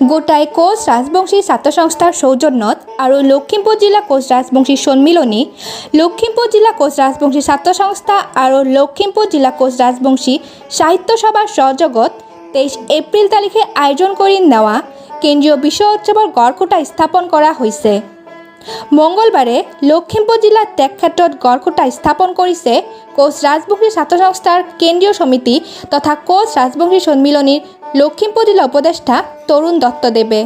গোটাই কোচ ৰাজবংশী ছাত্ৰ সংস্থাৰ সৌজন্যত আৰু লখিমপুৰ জিলা কোচ ৰাজবংশী সন্মিলনী, লখিমপুৰ জিলা কোচ ৰাজবংশী ছাত্ৰ সংস্থা আৰু লখিমপুৰ জিলা কোচ ৰাজবংশী সাহিত্য সভাৰ সহযোগত 23 এপ্ৰিল তাৰিখে আয়োজন কৰি নেওয়া কেন্দ্ৰীয় বিশ্ব উৎসৱৰ গড়খুঁটা স্থাপন কৰা হৈছে। মঙ্গলবাৰে লখিমপুৰ জিলাৰ ত্যাগক্ষেত্ৰত গড়খুঁটা স্থাপন কৰিছে কোচ ৰাজবংশী ছাত্ৰ সংস্থাৰ কেন্দ্ৰীয় সমিতি তথা কোচ ৰাজবংশী সন্মিলনীৰ লখিমপুৰ জিলা উপদেষ্টা তৰুণ দত্তদেৱে।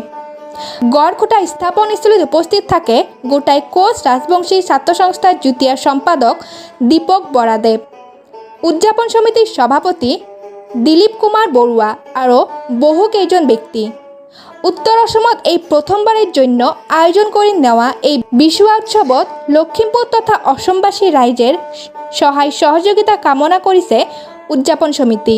গড়খুঁটা স্থাপনস্থলীত উপস্থিত থাকে গোটাই কোচ ৰাজবংশী ছাত্ৰ সংস্থাৰ যুটীয়া সম্পাদক দীপক বৰাদেব, উদযাপন সমিতিৰ সভাপতি দিলীপ কুমাৰ বৰুৱা আৰু বহু কেইজন ব্যক্তি। উত্তৰ অসমত এই প্ৰথমবাৰৰ জন্য আয়োজন কৰি নেওয়া এই বিশুৱা উৎসৱত লখিমপুৰ তথা অসমবাসী ৰাইজেৰ সহায় সহযোগিতা কামনা কৰিছে উদযাপন সমিতি।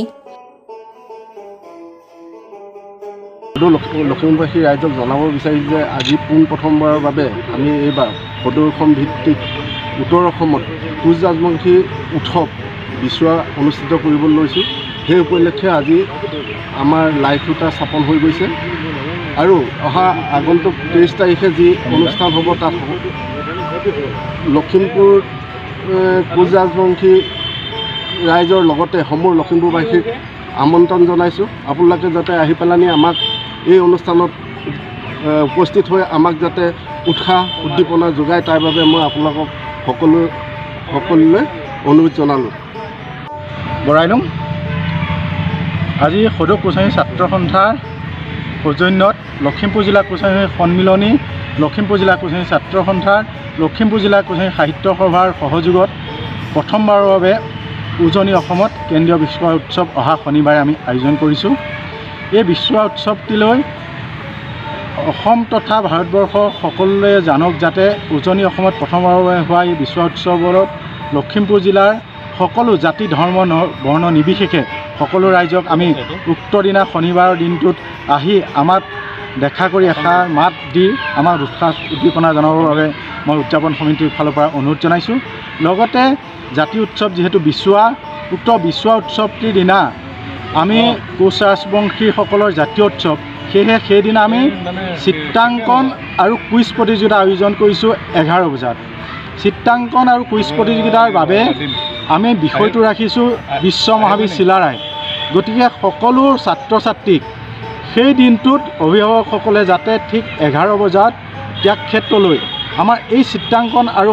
সদৌ লখিমপুৰবাসী ৰাইজক জনাব বিচাৰিছোঁ যে আজি পোনপ্ৰথমবাৰৰ বাবে আমি এইবাৰ সদৌ অসম ভিত্তিক উত্তৰ অসমত কোচ ৰাজবংশী উৎসৱ বিচুৱা অনুষ্ঠিত কৰিবলৈ লৈছোঁ। সেই উপলক্ষে আজি আমাৰ লাইখুঁটা স্থাপন হৈ গৈছে আৰু অহা আগন্তুক 23 তাৰিখে যি অনুষ্ঠান হ'ব, তাত লখিমপুৰ কোচ ৰাজবংশী ৰাইজৰ লগতে সমূহ লখিমপুৰবাসীক আমন্ত্ৰণ জনাইছোঁ। আপোনালোকে যাতে আহি পেলানি আমাক এই অনুষ্ঠানত উপস্থিত হৈ আমাক যাতে উৎসাহ উদ্দীপনা যোগায়, তাৰ বাবে মই আপোনালোকক সকলোলৈ অনুৰোধ জনালোঁ। বৰাইলুং আজি সদৌ কোচ ছাত্ৰ সন্থাৰ সৌজন্যত লখিমপুৰ জিলা কোচ সন্মিলনী, লখিমপুৰ জিলা কোচ ছাত্ৰ সন্থাৰ, লখিমপুৰ জিলা কোচ সাহিত্য সভাৰ সহযোগত প্ৰথমবাৰৰ বাবে উজনি অসমত কেন্দ্ৰীয় বিচুৱা উৎসৱ অহা শনিবাৰে আমি আয়োজন কৰিছোঁ। এই বিচুৱা উৎসৱটিলৈ অসম তথা ভাৰতবৰ্ষৰ সকলোৱে জানক যাতে উজনি অসমত প্ৰথমবাৰৰ বাবে হোৱা এই বিচুৱা উৎসৱত লখিমপুৰ জিলাৰ সকলো জাতি, ধৰ্ম, বৰ্ণ নিৰ্বিশেষে সকলো ৰাইজক আমি উক্ত দিনা শনিবাৰৰ দিনটোত আহি আমাক দেখা কৰি এষাৰ মাত দি আমাক উৎসাহ উদ্দীপনা জনাবৰ বাবে মই উদযাপন সমিতিৰ ফালৰ পৰা অনুৰোধ জনাইছোঁ। লগতে জাতি উৎসৱ যিহেতু বিচুৱা, উক্ত বিচুৱা উৎসৱটিৰ দিনা আমি কোচ ৰাজবংশীসকলৰ জাতীয় উৎসৱ, সেয়েহে সেইদিনা আমি চিত্ৰাংকন আৰু কুইজ প্ৰতিযোগিতা আয়োজন কৰিছোঁ 11 বজাত। চিত্ৰাংকন আৰু কুইজ প্ৰতিযোগিতাৰ বাবে আমি বিষয়টো ৰাখিছোঁ বিশ্ব মহাবীৰ চিলাৰায়। গতিকে সকলো ছাত্ৰ ছাত্ৰীক সেই দিনটোত অভিভাৱকসকলে যাতে ঠিক 11 বজাত ত্যাগক্ষেত্ৰলৈ আমাৰ এই চিত্ৰাংকন আৰু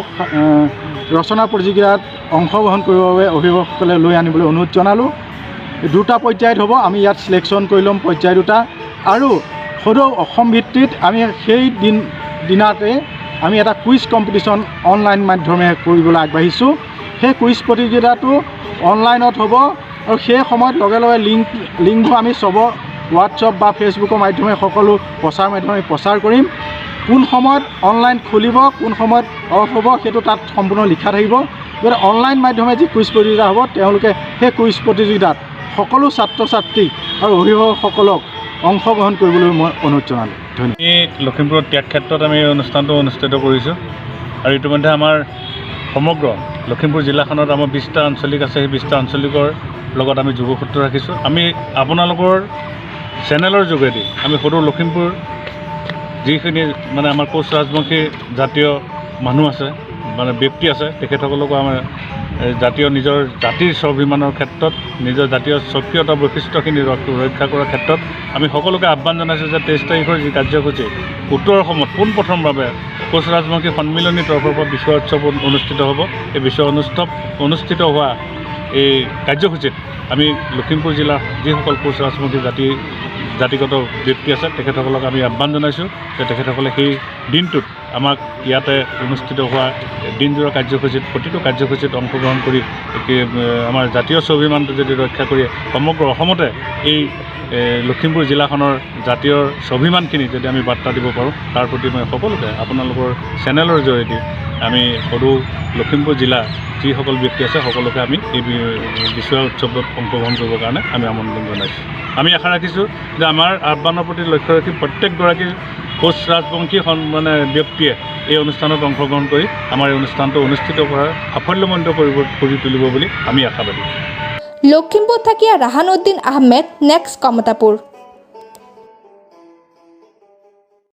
ৰচনা প্ৰতিযোগিতাত অংশগ্ৰহণ কৰিবৰ বাবে অভিভাৱকসকলে লৈ আনিবলৈ অনুৰোধ জনালোঁ। দুটা পৰ্যায়ত হ'ব, আমি ইয়াত চিলেকশ্যন কৰি ল'ম পৰ্যায় দুটা। আৰু সদৌ অসম ভিত্তিত আমি সেই দিনাতে আমি এটা কুইজ কম্পিটিশ্যন অনলাইন মাধ্যমে কৰিবলৈ আগবাঢ়িছোঁ। সেই কুইজ প্ৰতিযোগিতাটো অনলাইনত হ'ব আৰু সেই সময়ত লগে লগে লিংকবোৰ আমি চবৰ হোৱাটছআপ বা ফেচবুকৰ মাধ্যমে, সকলো প্ৰচাৰ মাধ্যমে প্ৰচাৰ কৰিম। কোন সময়ত অনলাইন খুলিব, কোন সময়ত অফ হ'ব, সেইটো তাত সম্পূৰ্ণ লিখা থাকিব। গতিকে অনলাইন মাধ্যমে যি কুইজ প্ৰতিযোগিতা হ'ব, তেওঁলোকে সেই কুইজ প্ৰতিযোগিতাত সকলো ছাত্ৰ ছাত্ৰী আৰু অভিভাৱকসকলক অংশগ্ৰহণ কৰিবলৈ মই অনুৰোধ জনালোঁ। ধন্যবাদ। আমি লখিমপুৰত ত্যাগ ক্ষেত্ৰত আমি এই অনুষ্ঠানটো অনুষ্ঠিত কৰিছোঁ আৰু ইতিমধ্যে আমাৰ সমগ্ৰ লখিমপুৰ জিলাখনত আমাৰ 20টা আঞ্চলিক আছে। সেই 20টা আঞ্চলিকৰ লগত আমি যোগসূত্ৰ ৰাখিছোঁ। আমি আপোনালোকৰ চেনেলৰ যোগেদি আমি সদৌ লখিমপুৰ যিখিনি মানে আমাৰ কোচ ৰাজবংশী জাতীয় মানুহ আছে, মানে ব্যক্তি আছে, তেখেতসকলকো আমাৰ এই জাতীয়, নিজৰ জাতিৰ স্বাভিমানৰ ক্ষেত্ৰত, নিজৰ জাতীয় স্বকীয়তা বৈশিষ্ট্যখিনি ৰক্ষা কৰাৰ ক্ষেত্ৰত আমি সকলোকে আহ্বান জনাইছোঁ যে 23 তাৰিখৰ যি কাৰ্যসূচী, উত্তৰ অসমত পোনপ্ৰথমভাৱে কোচ ৰাজবংশী সন্মিলনীৰ তৰফৰ পৰা বিচুৱা উৎসৱ অনুষ্ঠিত হ'ব। এই বিচুৱা অনুষ্ঠৱ অনুষ্ঠিত হোৱা এই কাৰ্যসূচীত আমি লখিমপুৰ জিলাৰ যিসকল কোচ ৰাজবংশী জাতিগত ব্যক্তি আছে, তেখেতসকলক আমি আহ্বান জনাইছোঁ যে তেখেতসকলে সেই দিনটোত আমাক ইয়াতে অনুষ্ঠিত হোৱা দিনজোৰা কাৰ্যসূচীত প্ৰতিটো কাৰ্যসূচীত অংশগ্ৰহণ কৰি আমাৰ জাতীয় স্বাভিমানটো যদি ৰক্ষা কৰি সমগ্ৰ অসমতে এই লখিমপুৰ জিলাখনৰ জাতীয় স্বাভিমানখিনি যদি আমি বাৰ্তা দিব পাৰোঁ, তাৰ প্ৰতি মই সকলোকে আপোনালোকৰ চেনেলৰ জৰিয়তে আমি সদৌ লখিমপুৰ জিলা যিসকল ব্যক্তি আছে, সকলোকে আমি এই বিচুৱা উৎসৱত অংশগ্ৰহণ কৰিবৰ কাৰণে আমি আমন্ত্ৰণ জনাইছোঁ। আমি আশা ৰাখিছোঁ যে আমাৰ আহ্বানৰ প্ৰতি লক্ষ্য ৰাখি প্ৰত্যেকগৰাকী কোচ ৰাজবংশী মানে ব্যক্তিয়ে এই অনুষ্ঠানত অংশগ্ৰহণ কৰি আমাৰ এই অনুষ্ঠানটো অনুষ্ঠিত কৰাৰ সাফল্যমণ্ডিত কৰি তুলিব বুলি আমি আশাবাদী। লখিমপুৰ থাকিয়া ৰাহানুদ্দিন আহমেদ, নেক্সট কমতাপুৰ।